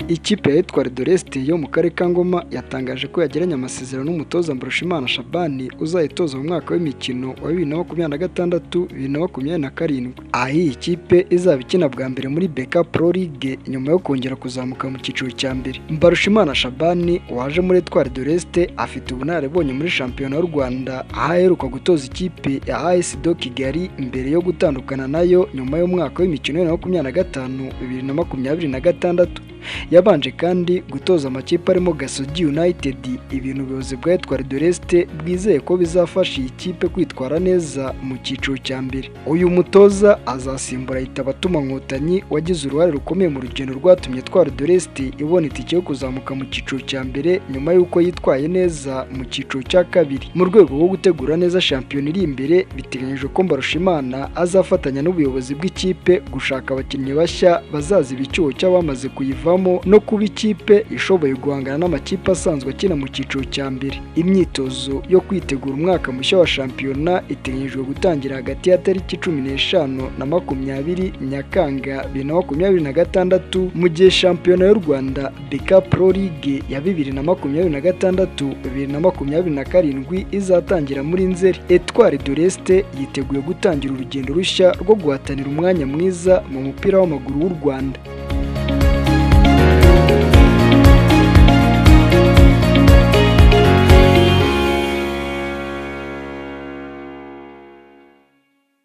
Ikipe ya Etoile de l'Est yo mu karere ka Ngoma yatangaje ko yagiranye amasezerano n'umutoza Mbarushimana Shabani uzayitoza mu mwaka w'imikino wa 2026 2027, aho iyi kipe izaba ikina bwa mbere muri BK Pro League nyuma yo kongera kuzamuka mu cyiciro cya mbere. Mbarushimana Shabani waje muri Etoile de l'Est afite ubunararibonye muri shampiyona y'u Rwanda, aho aheruka gutoza ikipe ya AS de Kigali mbere yo gutandukana nayo nyuma y'umwaka w'imikino 2025 2026. Yabanje kandi gutoza amakipe arimo Gasogi United, ibintu ubuyobozi bwa Etoile de l'Est bwizeye ko bizafasha iyi kipe kwitwara neza mu cyiciro cya mbere. Uyu mutoza azasimbura Hitabatuma Nkotanyi wagize uruhare rukomeye mu rugendo rwatumye Etoile de l'Est ibona itike yo kuzamuka mu cyiciro cya mbere nyuma y'uko yitwaye neza mu cyiciro cya kabiri. Mu rwego rwo gutegura neza shampiyona iri imbere, biteganyijwe ko Mbarushimana azafatanya n'ubuyobozi bw'ikipe gushaka abakinnyi bashya bazaziba icyuho cy'abamaze kuyivamo no kuba ikipe ishoboye guhangana n'amakipe asanzwe akina mu cyiciro cya mbere. Imyitozo yo kwitegura umwaka mushya wa shampiyona iteganyijwe gutangira hagati ya tariki 15 na 20 Nyakanga 2026, mu gihe shampiyona y'u Rwanda BK Pro League ya 2026 2027 izatangira muri Nzeri. Etoile de l'Est yiteguye gutangira urugendo rushya rwo guhatanira umwanya mwiza mu mupira w'amaguru w'u Rwanda.